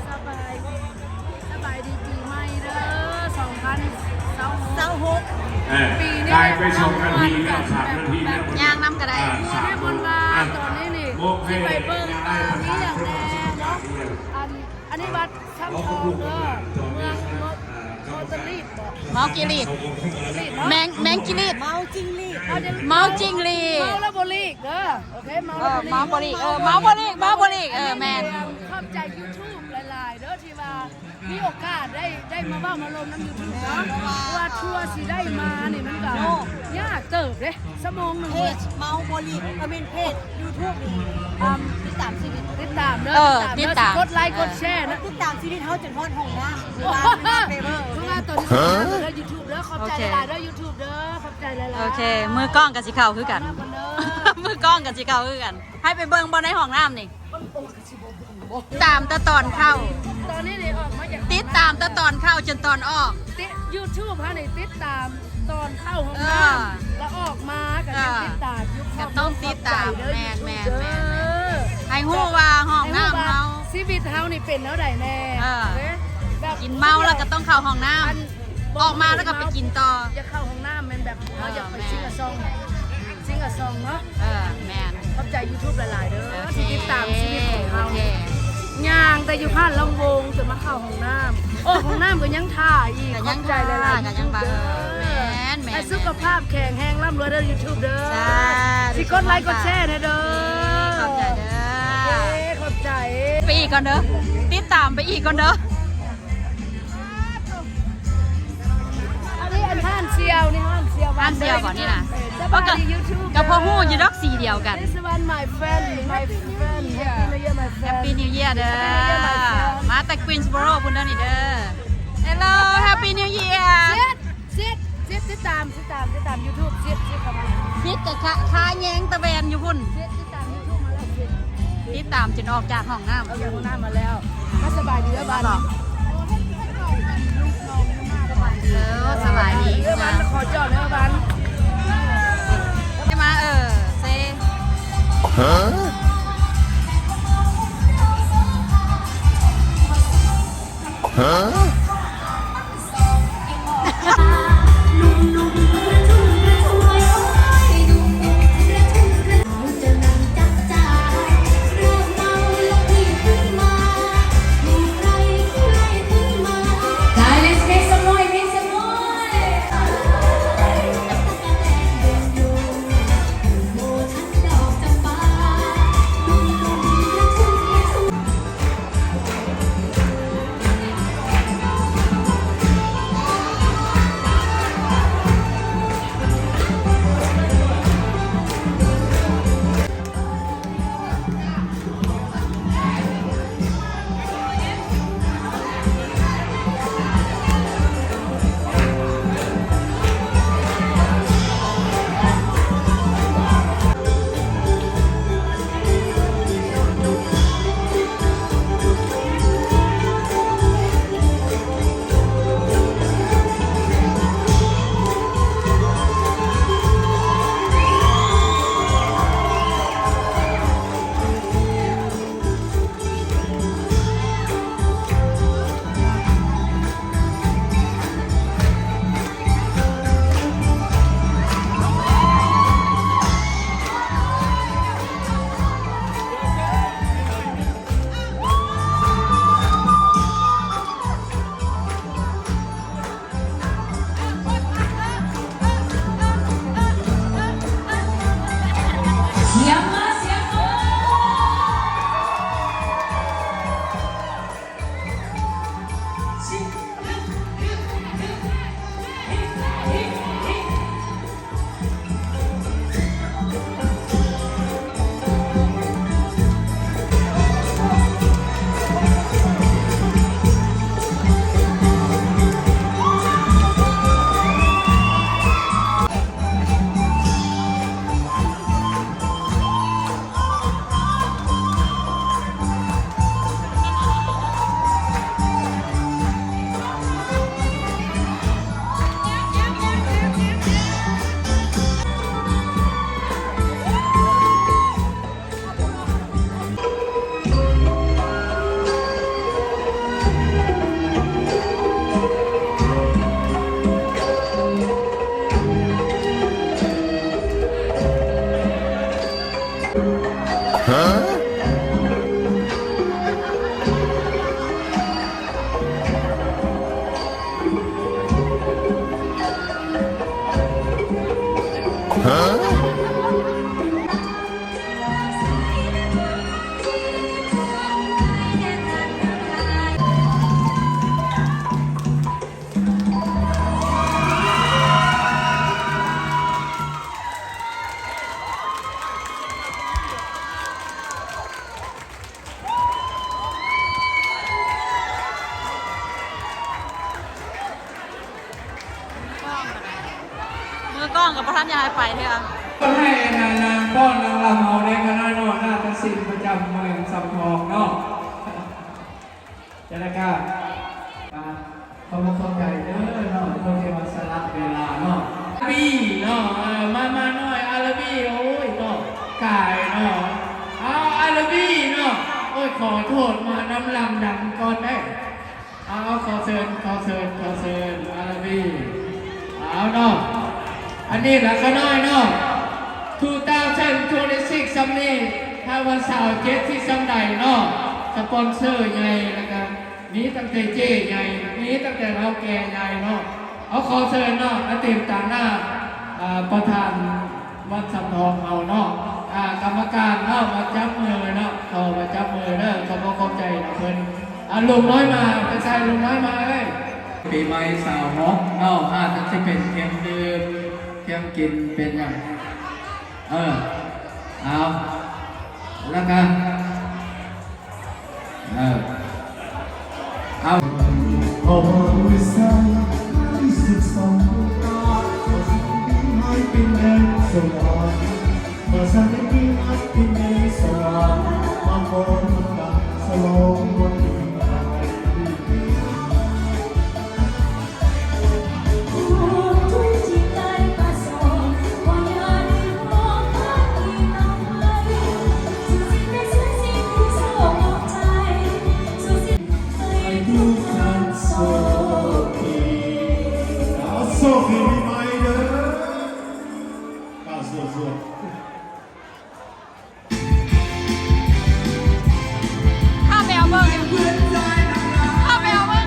ສະບາຍດີ ສະບາຍດີປີໃໝ່ເດີ ສອງພັນຊາວຫົກ ຊາວຫົກ ເອີ ປີນີ້ ກາຍໄປສອງນາທີແລ້ວ ສາມນາທີແລ້ວ ຍ່າງນຳກໍໄດ້ ອ່າ ຢູ່ໃນບ່ອນວ່າ ອ່າ ຕອນນີ້ນີ້ ຊິໄປເບິ່ງວ່າມີຫຍັງແດ່ເນາະ ອັນ ອັນນີ້ວັດ ຊ້າງທອງເດີ ເມືອງ ເມືອງ ເມົາຈິງຫຼີດບໍ ເມົາຈິງຫຼີດ ແມງ ແມງຈິງຫຼີດ ເມົາຈິງຫຼີດ ເມົາຈິງຫຼີດ ເມົາແລ້ວບໍ່ຫຼີດເດີ ໂອເຄ ເມົາແລ້ວບໍ່ຫຼີດ ເອີ ເມົາບໍ່ຫຼີດ ເອີ ເມົາບໍ່ຫຼີດ ເມົາບໍ່ຫຼີດ ເອີ ແມ່ນ ຂອບໃຈຢູທູບຫຼາຍໆເດີ ທີ່ວ່າມີໂອກາດໄດ້ ໄດ້ມາເວົ້າມາລົມນຳຢູທູບເນາະ ເພາະວ່າ ເພາະວ່າທົວຊິໄດ້ມານີ້ມັນກໍຍາກເຕີບເດ້ ຊົ່ວໂມງໜຶ່ງ ເພຈເມົາບໍ່ຫຼີດ ເອີ ແມ່ນເພຈ ຢູທູບນີ້ ອ່າ ຕິດຕາມຊີວິດ ຕິດຕາມເດີ ເອີ ຕິດຕາມເດີ ຕິດຕາມ ກົດໄລກົດແຊນະ ຕິດຕາມຊີວິດເຮົາຈົນຮອດຫ້ອງນ້ຳ ເພາະວ່າຕອນນີ້ຢູທູບເດີ ຂອບໃຈຫຼາຍໆເດີ ຢູທູບເດີ ຂອບໃຈຫຼາຍໆ ໂອເຄ ມືກ້ອງກໍຊິເຂົ້າຄືກັນ ມືກ້ອງກໍຊິເຂົ້າຄືກັນ ໃຫ້ໄປເບິ່ງບໍ່ໃນຫ້ອງນ້ຳນີ້ ຕາມແຕ່ຕອນເຂົ້າ ຕອນນີ້ນີ້ອອກມາຈາກ ຕິດຕາມແຕ່ຕອນເຂົ້າຈົນຕອນອອກ ຕິ ຢູທູບເຮົານີ້ຕິດຕາມຕອນເຂົ້າຫ້ອງນ້ຳ ເອີ ແລ້ວອອກມາກໍຍັງ ເອີ ຕິດຕາມຢູ່ ກໍຕ້ອງຕິດຕາມ ຂອບໃຈເດີ ແມ່ນໆໆ ຢູທູບເດີ ໃຫ້ຮູ້ວ່າຫ້ອງນ້ຳເຮົາ ໃຫ້ຮູ້ວ່າຊີວິດເຮົານີ້ເປັນແນວໃດແດ່ ເອີ ແບບ ກິນເມົາແລ້ວກໍຕ້ອງເຂົ້າຫ້ອງນ້ຳ ອັນ ອອກມາແລ້ວກໍໄປກິນຕໍ່ ຢາກເຂົ້າຫ້ອງນ້ຳແມ່ນແບບ ເອີ ເຮົາຢາກໄປ ແມ່ນ ຊິງອະຊອງ ຊິງອະຊອງເນາະ ເອີ ແມ່ນ ຂອບໃຈຢູທູບຫຼາຍໆເດີ ໂອເຄ ທີ່ຕິດຕາມຊີວິດຂອງເຮົາ ໂອເຄ ຍ່າງແຕ່ຢູ່ຜ່ານລຳວົງຈົນມາເຂົ້າຫ້ອງນ້ຳ ອອກຫ້ອງນ້ຳກໍຍັງຖ້າອີກ ກໍຍັງ ຂອບໃຈຫຼາຍໆ ກໍຍັງ ຢູທູບເດີ ແມ່ນໆ ໃຫ້ສຸຂະພາບແຂງແຮງ ລ່ຳລວຍເດີ ຢູທູບເດີ ສາທຸ ຊິກົດໄລກົດແຊໃຫ້ເດີ ຂອບໃຈເດີ ໂອເຄ ຂອບໃຈ ໄປອີກກ່ອນເດີ ຕິດຕາມໄປອີກກ່ອນເດີ. ອັນນີ້ອັນຮ້ານສ່ຽວ ນີ້ຮ້ານສ່ຽວ ຮ້ານສ່ຽວບໍ່ນີ້ນະ ສະບາຍດີຢູທູບ ກໍພໍຮູ້ຢູ່ດອກ ສີດຽວກັນ This one my friend my friend Happy New Year my friend Happy New Year ເດີ Happy New Year my friend ມາແຕ່ Greensboro ພຸ້ນເດີນີ້ເດີ Hello Happy New Year ຊິດ ຊິດ ຊິດ ຕິດຕາມ ຕິດຕາມ ຕິດຕາມຢູທູບ ຊິດ ຊິດເຂົ້າມາ ຊິດກໍຄາ ຄາແຍງຕະແບນຢູ່ພຸ້ນ ຊິດ ຕິດຕາມຢູທູບມາແລ້ວ ຊິດ ຕິດຕາມຈົນອອກຈາກຫ້ອງນ້ຳ ອອກຈາກຫ້ອງນ້ຳມາແລ້ວ ມາສະບາຍດີເດີບາດນີ້ ເອີ ສະບາຍດີ ເອີ ບາດ ຂໍຈອດເດີບາດ ໄດ້ມາ ເອີ ເຊ ຮະ? ມືກ້ອງກໍບໍ່ທັນຢາກໃຫ້ໄປເທື່ອ. ກໍໃຫ້ນາງຟ້ອນນາງລຳເຮົາແດ່ ຄະນະນ້ອຍນາຕະສິນປະຈຳເມືອງຊຳທອງເນາະ. ຈະລະກະ ຂອບອົກຂອບໃຈເດີເນາະ ເພິ່ນທີ່ວ່າສະຫຼະເວລາເນາະ. ອາລາບີເນາະ ເອີ ມາ ມາໜ້ອຍ ອາລາບີ ໂອ້ຍເນາະ ກາຍເນາະ ເອົາ ອາລາບີເນາະ ໂອ້ຍ ຂໍໂທດ ມານຳລຳດັງກ່ອນເດ້. ເອົາ ຂໍເຊີນ ຂໍເຊີນ ຂໍເຊີນ ອາລາບີ ເອົາເນາະ ອັນນີ້ລະຂະນ້ອຍເນາະ two thousand twenty-six ຊ່ຳນີ້ ຖ້າວ່າຊາວເຈັດຊິຊ່ຳໃດເນາະ ສະປອນເຊີໃຫຍ່ ລະກະ ມີຕັ້ງແຕ່ເຈ້ໃຫຍ່ ມີຕັ້ງແຕ່ເຖົ້າແກ່ໃຫຍ່ເນາະ. ເອົາ ຂໍເຊີນເນາະ ອາເຕັມຕາງໜ້າ ອາ ປະທານວັດຊຳທອງເຮົາເນາະ ອາ ກຳມະການເນາະ ມາຈັບມືເນາະ ຂໍມາຈັບມືເດີ ຂອບອົກຂອບໃຈນຳເພິ່ນ. ອາ ລຸງນ້ອຍມາ ໄປໃສ່ລຸງນ້ອຍມາເອີຍ. ປີໃໝ່ຊາວຫົກເນາະ ອາດຈະຊິເປັນທ່ຽງດື່ມ ທ່ຽງກິນ ເປັນຫຍັງ ເອີ ເອົາ ລະກະ ເອີ ເອົາ ໃຫ້ທຸກທ່ານໂຊກດີ ເອົາ ໂຊກດີປີໃໝ່ເດີ ເອົາ ສວດໆ. ຂ້າໄປເອົາເບິ່ງ ຂ້າໄປເອົາເບິ່ງ.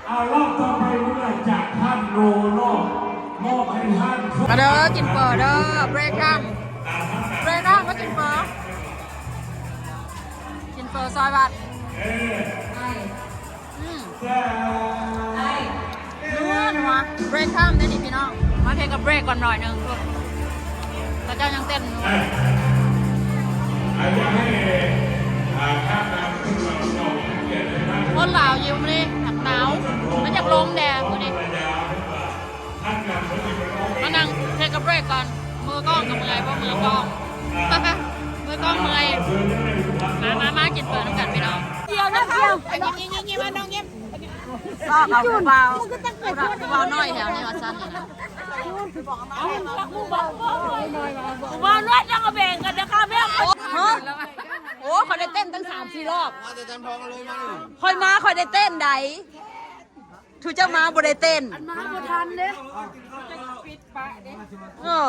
ເອົາ ລອບຕໍ່ໄປນີ້ລະຈາກທ່ານໂນເນາະ ມອບໃຫ້ທ່ານ ມາເດີ ກິນເຝີເດີ ເບຣກທາມ ເບຣກທາມ ມາກິນເຝີ ກິນເຝີຊອຍວັດ ເອີ ອືມ ນົວໆ ເບຣກທາມເດ້ນີ້ພີ່ນ້ອງ ມາເທກກັບເບຣກກ່ອນໜ້ອຍໜຶ່ງ ເຂົາເຈົ້າຍັງເຕັ້ນຢູ່ ຄົນລາວຢູ່ມື້ນີ້ໜາວ ມັນຢາກລົມແດ່ມື້ນີ້ ມານັ່ງເທກກັບເບຣກກ່ອນ ມືກ້ອງກໍເມື່ອຍ ບໍ່ມືກ້ອງ ມືກ້ອງເມື່ອຍ ມາ ມາ ມາກິນເຝີນຳກັນພີ່ນ້ອງ ດຽວນະ ດຽວ ຍິ້ມໆໆ ມານ້ອງຍິ້ມ ຊອກເອົາຜູ້ບ່າວ ຜູ້ບ່າວນ້ອຍແຖວນີ້ວ່າຊັ້ນນີ້ນະ ຜູ້ບ່າວນ້ອຍຕ້ອງເອົາແບ່ງກັນເດີຄ່ະແມ່ ໂອ້ ຂ້ອຍໄດ້ເຕັ້ນຕັ້ງສາມສີ່ລອບ ຂ້ອຍມາຂ້ອຍໄດ້ເຕັ້ນໃດ ທຸເຈົ້າມາບໍ່ໄດ້ເຕັ້ນ ມາບໍ່ທັນເດ້ ເອີ.